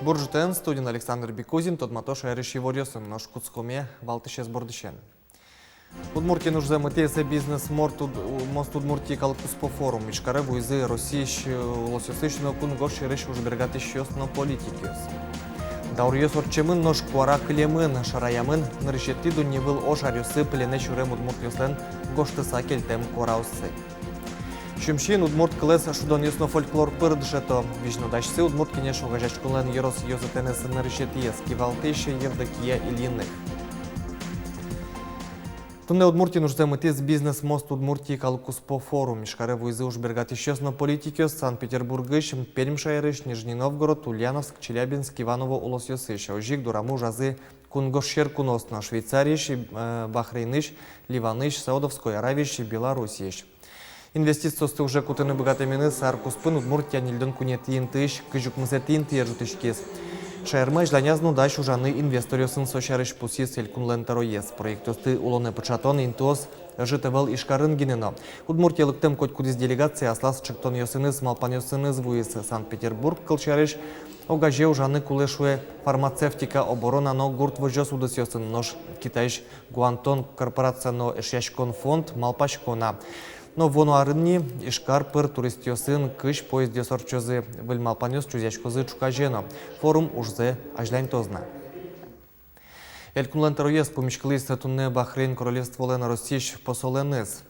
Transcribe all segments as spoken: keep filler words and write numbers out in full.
Бур ӝытэн! Студиын Александр Бекузин. Тодмато шаерысь иворъёсын. Нош кутскоме валтӥсез бордысен. Удмуртиын ужзэ мытӥз «Бизнес мост Уд-, мост Удмуртии» калыккуспо форум. Ижкаре вуизы Россиысь улосъёсысь но кунгож сьӧрысь ужбергатӥсьёс но политикъёс. Дауръёс ортчемын, нош куара кылемын, шараямын. Нырысетӥ дунневыл ош аръёсы пленэ сюрем удмуртъёслэн гожтыса кельтэм куараоссы. Сюмсиын удмурт кылэз шудонъёс но фольклор пыр дышето. Визьнодасьсы «Удмурт кенеш» огазеяськонлэн ёрос ёзэтэныз нырысетӥез кивалтӥсь Евдокия Ильиных. Туннэ Удмуртиын ужзэ мытӥз «Бизнес мост Удмуртии» калыккуспо форум. Ижкаре вуизы ужбергатӥсьёс но политикъёс Санкт-Петербургысь, Пермь шаерысь, Нижний Новгород, Ульяновск, Челябинск, Иваново улосъёсысь. Озьы ик дорамы ужазы кунгож сьӧр куноос но: Швейцариысь, э, Бахрейнысь, Ливанысь, Саудовской Аравиысь, Белоруссиысь. Инвестициосты уже кутыны быгатэменыз ар куспын Удмуртия ньыльдон куинетӥ интыысь кызь укмысэтӥ интые ӝутӥськиз. Шаермы азьланяз но дась ужаны инвесторъёсын, со сярысь пусйиз элькунлэн тӧроез. Проектъёсты улонэ пыӵатон интыос ӧжыт ӧвӧл Ижкарын гинэ но. Удмуртие лыктэм котькудӥз делегация аслаз ӵектонъёсыныз, малпанъёсыныз вуиз. Санкт-Петербург, кылсярысь, огазе ужаны кулэ, шуэ, фармацевтика, оборона но гурт возёс удысъёсын, нош Китайысь Гуантон корпорация но Эшъяськон фонд малпасько на. Но вуоно арын ни Ижкар пыр туристъёсын кызь поездъёс ортчозы. Выль малпанъёс чузъяськозы ӵуказе но. Форум ужзэ азьланьтоз на. Элькунлэн тӧроез пумиськылӥз туннэ Бахрейн Королевстволэн Россиысь посолэныз.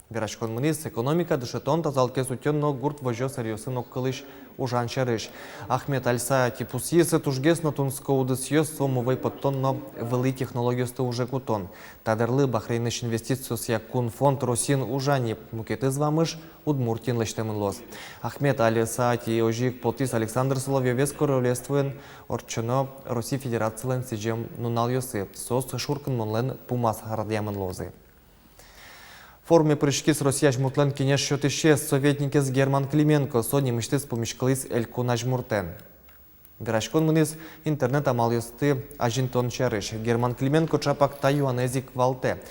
Вераськон мынӥз экономика, дышетон, тазалыкез утён но гурт возёс ӧръёсын огкылысь ужан сярысь. Ахмед Аль-Саати пусйиз: тужгес но тунсыко удысъёс — со мувӧй поттон но вылӥ технологиосты уже кутон. Та дырлы Бахрейнысь инвестициосъя кун фонд Россиын ужа ни. Мукетыз вамыш Удмуртиын лэсьтэмын луоз. Ахмед Аль-Саати озьы ик потӥз Александр Соловьёвез Королевствоын ортчоно Россия Федерацилэн сӥзем нуналъёсы. Соос шуркынмонлэн пумаз радъямын луозы. Форуме пыриськиз Россия Азьмуртлэн кенеш сётӥсез, советникез Герман Клименко. Со нимысьтыз пумиськылӥз элькун азьмуртэн. Вераськон мынӥз интернет амалъёсты азинтон сярысь. Герман Клименко ӵапак та юанэз ик валтэ.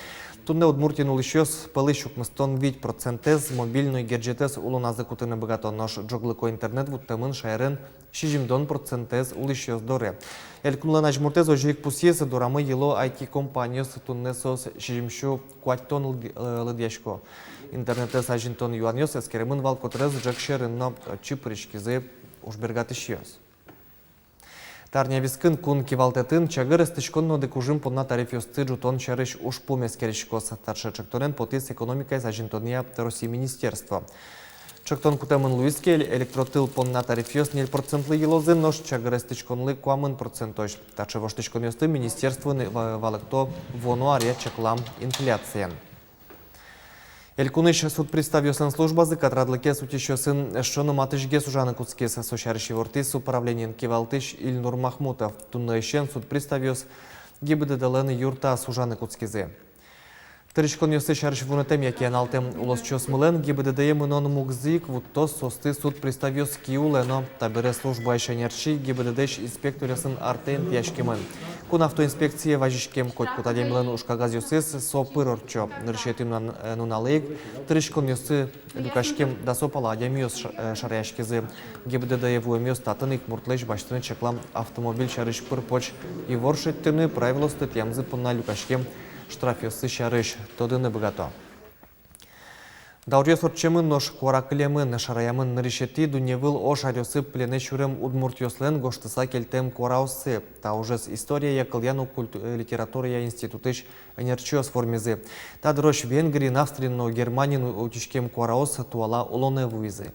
Туннэ Удмуртиын улӥсьёс пӧлысь укмыстон вить процентэз мобильной герӟетэз улоназы кутыны быгато, нош ӝоглыко интернет вуттэмын шаерын сизьымдон процентэз улӥсьёс доры. Элькунлэн азьмуртэз озьы ик пусйиз: дорамы йыло айти-компаниос, туннэ соос сизьымсю куатьтон лыд-, э, лыдъясько. Интернетэз азинтон юанъёс эскеремын вал котырес ӝӧк сьӧрын но, отчы пыриськизы ужбергатӥсьёс. Та арня вискын кун кивалтэтын чагыр эстӥськон но одӥг ужым понна тарифъёсты ӝутон сярысь ужпум эскериськоз. Таӵе ӵектонэн потӥз экономикаез азинтонъя Россия министерство. Ӵектон кутэмын луиз ке, электротыл понна тарифъёс ньыль процентлы йылозы, нош чагыр эстӥськонлы — куамын процентозь. Таӵе воштӥськонъёсты министерство ва-, валэкто вуоно аръя чаклам инфляциен. Элькунысь суд приставъёслэн службазы катрадлыкез утисьёсын эшшо но матысьгес ужаны кутскиз. Со сярысь ивортӥз управлениен кивалтӥсь Ильнур Махмутов. Туннэысен суд приставъёс ГИБДД-лэн юртаз ужаны кутскизы. Тыриськонъёссы сярысь вунэтэм яке аналтэм улосчиосмылэн ГИБДД-е мынон мугзы ик вуттоз соосты суд приставъёс ки улэ но. Табере службаысь ӧнерчи ГИБДД-ысь инспекторъёсын артэ интыяськемын. Кун автоинспекцие вазиськем котькуд адямилэн ужкагазъёсыз со пыр ортчо. Нырысетӥ нунан-, э, нуналэ ик тыриськонъёссы люкаськем дасо пала адямиос ша-, э, шараяськизы. ГИБДД-е вуэмъёс татын ик муртлэсь басьтыны чаклам автомобиль сярысь пыр-поч ивор шедьтыны, правилоосты тӥямзы понна люкаськем штрафъёссы сярысь тодыны быгато. Дауръёс ортчемын, нош куара кылемын, шараямын. Нырысетӥ дунневыл ош аръёсы пленэ сюрем удмуртъёслэн гожтыса кельтэм куараоссы. Та ужез историяя, кылъя но культ-, э, литературая институтысь ӧнерчиос вормизы. Та дырозь Венгриын, Австриын но Германиын у-, утиськем куараос туала улонэ вуизы.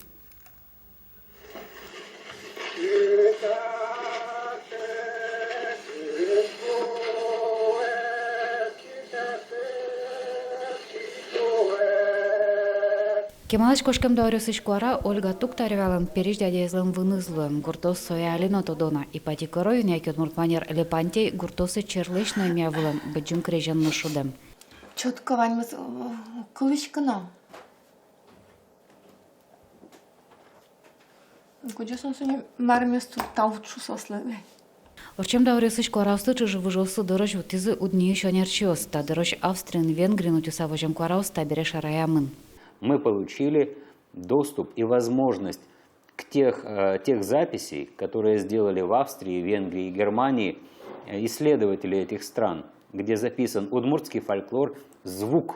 Кемалась кошкем дауръёсысь куара Ольга Туктаревалэн пересь дядяезлэн выныз луэ. Гуртоос сое али но тодо на. Ипатий Коровин яке удмурт манер Лепантей гуртооссэ черлэсь но эмъя вылэм, быдӟым крезен но шудэм. Чётко ваньмыз, э, кылӥське но. Кудӥз со сыӵе мармес туртал утчу соослы. Ортчем дауръёсысь куараосты чыжы-выжыоссы дорозь вуттӥзы УдНИИ-ысь ӧнерчиос. Та дырозь Австриын, Венгриын утьыса возем куараос табере шараямын. Мы получили доступ и возможность к тех, э, тех записей, которые сделали в Австрии, Венгрии и Германии, э, исследователи этих стран, где записан удмуртский фольклор, звук,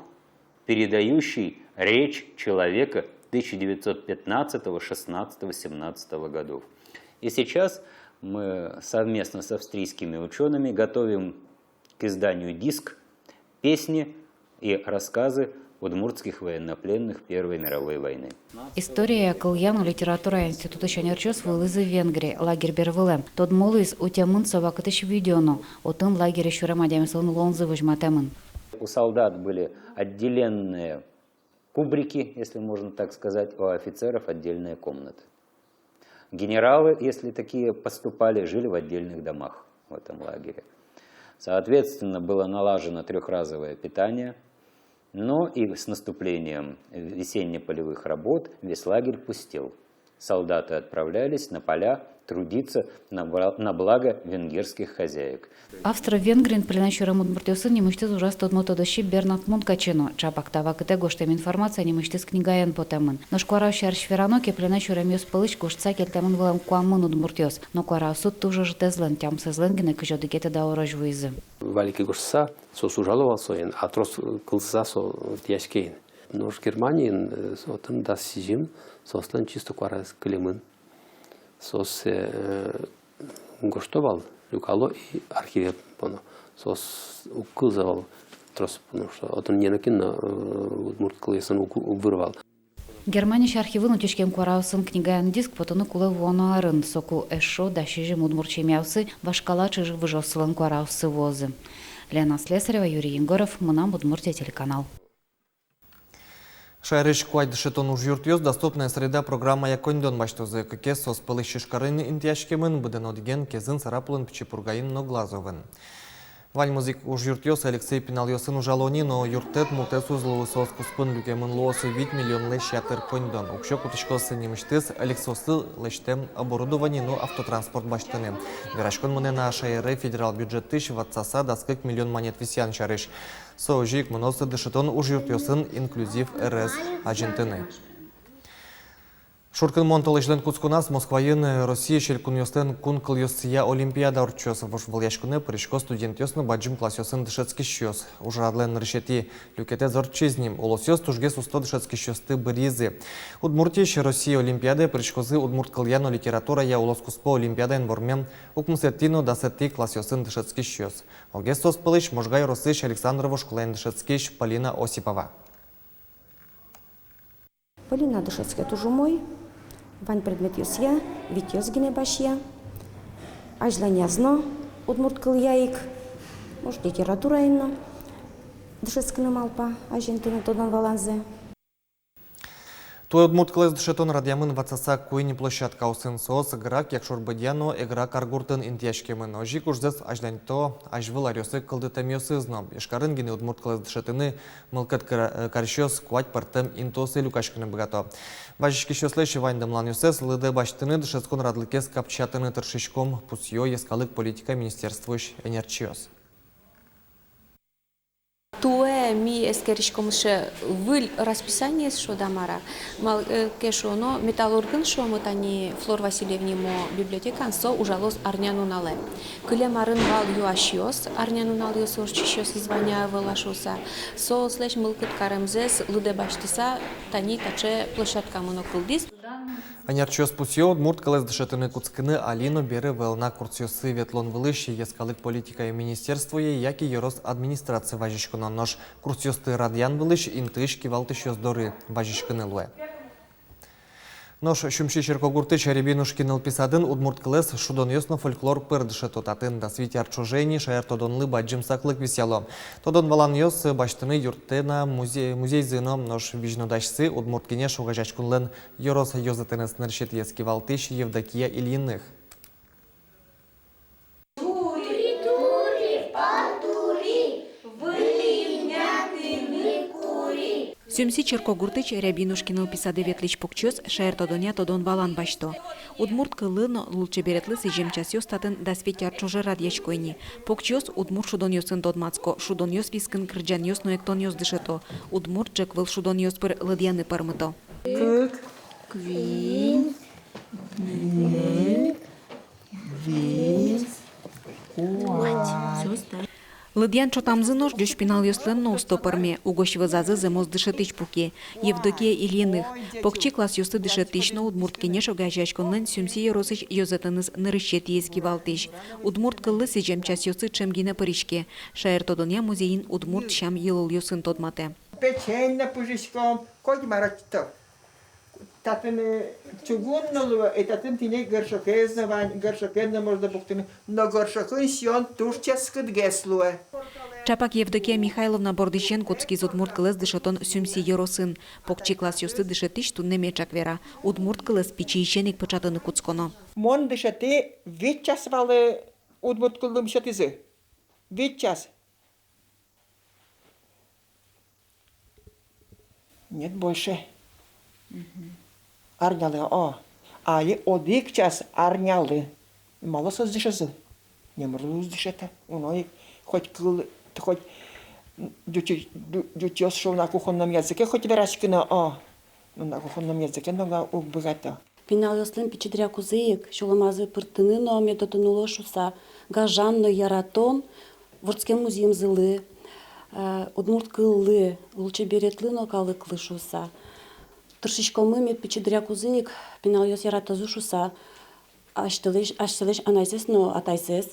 передающий речь человека тысяча девятьсот пятнадцатого, шестнадцатого, семнадцатого годов. И сейчас мы совместно с австрийскими учёными готовим к изданию диск «Песни и рассказы удмуртских военнопленных Первой мировой войны». Историяя, кылъя но литературая институтысь ӧнерчиос вуылӥзы Венгрие, лагерь бервылэ. Тодмо луиз, утемын со вакытысь видео но, отын лагере сюрем адямиослэн улонзы возьматэмын. У солдат были отдельные кубрики, если можно так сказать, а у офицеров отдельные комнаты. Генералы, если такие поступали, жили в отдельных домах в этом лагере. Соответственно, было налажено трёхразовое питание, но и с наступлением весенне-полевых работ весь лагерь пустел. Солдаты отправлялись на поля трудиться на бла-, на благо венгерских хозяек. Австро-Венгриын пленэ сюрем удмуртъёсын нимысьтыз ужаз тодмо тодосчи Бернат Мункачи но. Чапак та вакытэ гожтэм информация нимысьтыз книгаен потэмын. Нош куараос сярысь верано ке, пленэ сюремъёс пӧлысь гожтыса кельтэмын вылэм куамын удмуртъёс. Но куараоссы туж ӧжытэзлэн, тямысэзлэн гинэ кызь одӥгетӥ даурозь вуизы. Валике гожтыса, соос ужало вал соин, а трос кылзыса со тӥяське ини. Нош Германиын, э, со отын дас сизьым, соослэн чисто куараез кылемын. Соос, э, гожто вал, люкало и архиве поно. Соос уг кылзы вал трос, потому что отын нокин но, э, удмурт кылъёсын уг, уг выр вал. Германиысь архивын утиськем куараосын книгаен диск потыны кулэ вуоно арын. Соку эшшо дас сизьым удмурт семьяосы вашкала чыжы-выжыоссылэн куараоссы вуозы. Лена Слесарева, Юрий Егоров, «Мынам Удмуртие» телеканал. Шаерысь куать дышетон ужъюртъёс «Доступная среда» программая коньдон басьтозы. Кыкез соос пӧлысь Ижкарын интыяськемын, быдэн одӥген Кезын, Сарапулын, Пичи Пургаын но Глазовын. Ваньмыз ик ужъюртъёс эльксэй пиналъёсын ужало ни, но юрттэт мултэс уз луы. Соос куспын люкемын луоз вить миллионлэсь ятыр коньдон. Уксё кутӥськоз нимысьтыз эльксэослы лэсьтэм оборудование но автотранспорт басьтыны. Вераськон мынэ на шаере федерал бюджетысь ватсаса дас кык миллион манет висъян сярысь. Со озьы ик мыноз дышетон ужъюртъёсын инклюзив ӧрез азинтыны. Шуркынмон толэзьлэн кутсконаз Москваын Россиысь элькунъёслэн кун кылъёссыя олимпиада ортчоз. Вожвылъяськонэ пырисько студентъёс но бадӟым классъёсын дышетскисьёс. Ужрадлэн нырысетӥ люкетэз ортчиз ни. Улосъёс тужгес усто дышетскисьёсты быръизы. Удмуртиысь Россия олимпиадае пыриськозы удмурт кылъя но литературая улос куспо олимпиадаын вормем укмысэтӥ но дасэтӥ классъёсын дышетскисьёс. Огез соос пӧлысь Можга ёросысь Александрово школаын дышетскись Полина Осипова. Полина дышетске туж умой, вань предметъёсъя витьёс гинэ басьтэ. Азьланяз но удмурт кылъя ик, может, литератураен но дышетскыны малпа, азинтыны тодон-валанзэ. Туэ удмурт кылэз дышетон радъямын ватсаса куинь площадкаосын. Соос Грак, Якшур-Бӧдья но Эгра каргуртын интыяськемын. Озьы ик ужзэс азьланьто азьвыл аръёсы кылдытэмъёсыз но. Ижкарын гинэ удмурт кылэз дышетыны мылкыд кар-, э, карисьёс куать пӧртэм интыосы люкаськыны быгато. Вазиськисьёслэсь ваньдэмланъёссэс лыдэ басьтыны, дышетскон радлыкез капчиятыны тыршиськом, пусъё йӧскалык политика министерствоысь ӧнерчиос. Туэ ми эскериськом сыӵе выль расписаниез, шуод-а мар-а. Малы ке шуоно, «Металлургын», шуомы, тани Флор Васильев нимо библиотекаын, со ужалоз арнянуналэ. Кылем арын вал юасьёс, арнянуналъёсы ортчисьёсыз вань-а, ӧвӧл-а шуыса. Соослэсь мылкыд каремзэс лыдэ басьтыса, тани таӵе площадка мыно кылдӥз. Ӧнерчиос пусъё: удмурт кылэз дышетыны кутскыны али но бер ӧвӧл. На курсъёсы ветлон вылысь йӧскалык политикая министерствое яке ёрос администрацие вазиськоно. Нош курсъёсты радъян вылысь интыысь кивалтӥсьёс доры вазиськыны луэ. Нош Сюмси черкогуртысь Рябинушки нылпи садын удмурт кылэз шудонъёс но фольклор пыр дышето. Татын дас вить ар ӵоже ини шаертодонлы бадӟым саклык висъяло. Тодон-валанъёс басьтыны юрттэ на музе-, музейзы но. Нош визьнодасьсы — «Удмурт кенеш» огазеяськонлэн ёрос ёзэтэныз нырысетӥез кивалтӥсь Евдокия Ильиных. Сюмси черкогуртысь Рябинушки нылпи садэ ветлӥсь покчиос шаертодонъя тодон-валан басьто. Удмурт кыллы но лулчеберетлы сӥзем часъёс татын дас вить ар ӵоже радъясько ини. Покчиос удмурт шудонъёсын тодматско, шудонъёс вискын кырӟанъёс но эктонъёс дышето, удмурт ӝӧк выл шудонъёс пыр лыдъяны пӧрмыто. Кык, куинь, Ньыль, вить, куать. Лыдъян чотамзы нош ӟуч пиналъёслэн но усто пӧрме, угось вӧзазы зэмос дышетӥсь пуке. Евдокия Ильиных, покчи классъёсты дышетӥсь но «Удмурт кенеш» огазеяськонлэн Сюмси ёросысь ёзэтэныз нырысетӥез кивалтӥсь. Удмурт кыллы сӥзем часъёсы ӵем гинэ пыриське. Шаертодонъя музейын удмурт сям-йылолъёсын тодматэ. Печень но пыжиськом, коть мар ӧтьтом. Татын чугун но луэ, и татын тӥни горшокез но вань, горшокен но можно пуктыны, но горшокын сиён туж ческытгес луэ. Ӵапак Евдокия Михайловна бордысен кутскиз удмурт кылэз дышетон Сюмси ёросын. Покчи классъёсты дышетӥсь туннэ меӵак вера: удмурт кылэз пичиысен ик пыӵатыны кутсконо. Мон дышетӥ вить час вал, удмурт кыллы мон сётӥзы. Вить час. Нет, больше. Мгм. Арнялы, о. Али одӥг час арнялы. Малы соос дышетске? Номыр луоз дышетэ. Уно ик хоть кыл, хоть ӟуч, ӟу-, ӟучъёс шуо на кухонном языке хоть вераськыны, о. Ну, на кухонном языке но уг быгато. Пиналъёслэн пичи дыръя кузы ик сюлэмазы пыртыны но мед отын уло шуыса, гажан но яратон вордскем музъемзылы, э, удмурт кыллы, лулчеберетлы но калыклы шуыса. Тыршиськомы мед пичи дыръя кузы ик пиналъёс яратозы шуыса, асьтэлэсь, асьсэлэсь анайзэс но атайзэс.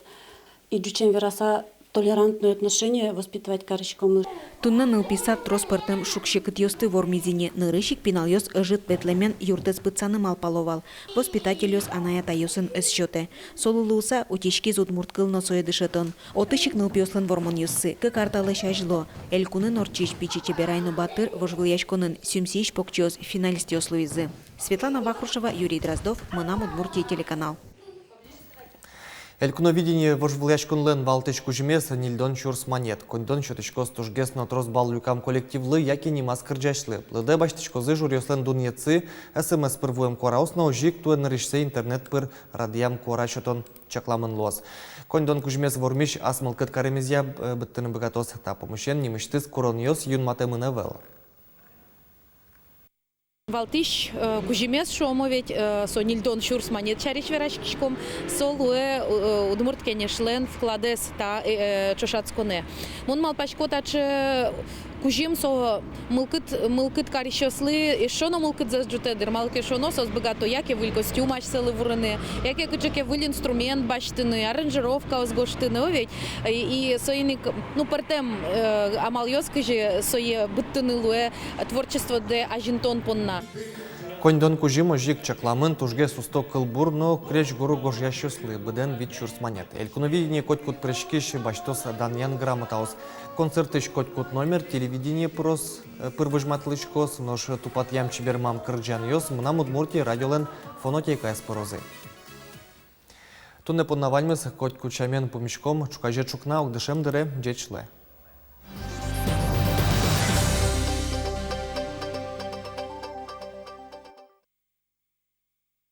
И ӟучен вераса, толерантное отношение воспитывать кариськомы. Туннэ нылпи сад трос пӧртэм шуг-секытъёсты вормиз ини. Нырысь ик пиналъёс ӧжыт ветлэмен юртэз пытсаны малпало вал. Воспитательёс анай-атайёсын ӧз сётэ. Солы луыса, утиськиз удмурт кыл но сое дышетон. Отысь ик нылпиослэн вормонъёссы кык ар талэсь азьло. Элькунын ортчись «Пичи чеберай но батыр» вожвылъяськонын Сюмсиысь покчиос финалистъёс луизы. Светлана Вахрушева, Юрий Дроздов, «Мынам Удмуртие» телеканал. «Элькуновидение» вожвылъяськонлэн валтӥсь кузьымез — ньыльдон сюрс манет. Коньдон сётӥськоз тужгес но трос балл люкам коллективлы яке нимаз кырӟасьлы. Лыдэ басьтӥськозы жюриослэн дунъетсы, СМС пыр вуэм куараос но, озьы ик туэ нырысьсэ интернет пыр радъям куара сётон чакламын луоз. Коньдон кузьымез вормись ас мылкыд каремезъя, э, быдтыны быгатоз. Та пумысен нимысьтыз куронъёс юнматэмын ӧвӧл. Валтӥсь, э, кузьымез, шуом ведь, э, со ньыльдон сюрс манет сярысь вераськиськом, со луэ, э, Удмурт кенешлэн вкладэз та, э, э, ӵошатсконэ. Мон малпасько, таӵе кузьым со мылкыд, мылкыд карисьёслы эшшо но мылкыдзэс ӝутэ дыр, малы ке шуоно, соос быгато яке выль костюм асьсэлы вурыны, яке кыӵе ке выль инструмент басьтыны, аранжировкаос гожтыны, о ведь. И, и соин ик, ну, пӧртэм, э, амалъёс, кызьы сое быдтыны луэ творчестводэ азинтон понна. Коньдон кузьым озьы ик чакламын тужгес усто кылбур но крезьгур гожъясьёслы, быдэн вить сюрс манет. «Элькуновидение» котькуд пыриськись басьтоз данъян грамотаос. Концертысь котькуд номер телевидение пырос, э, пыр возьматылӥськоз, нош тупатъям-чебермам кырӟанъёс «Мынам Удмуртие» радиолэн фонотекаез пырозы. Туннэ понна ваньмыз. Котькуд сямен пумиськом ӵуказе ӵукна огдышем дыре. Ӟеч луэ.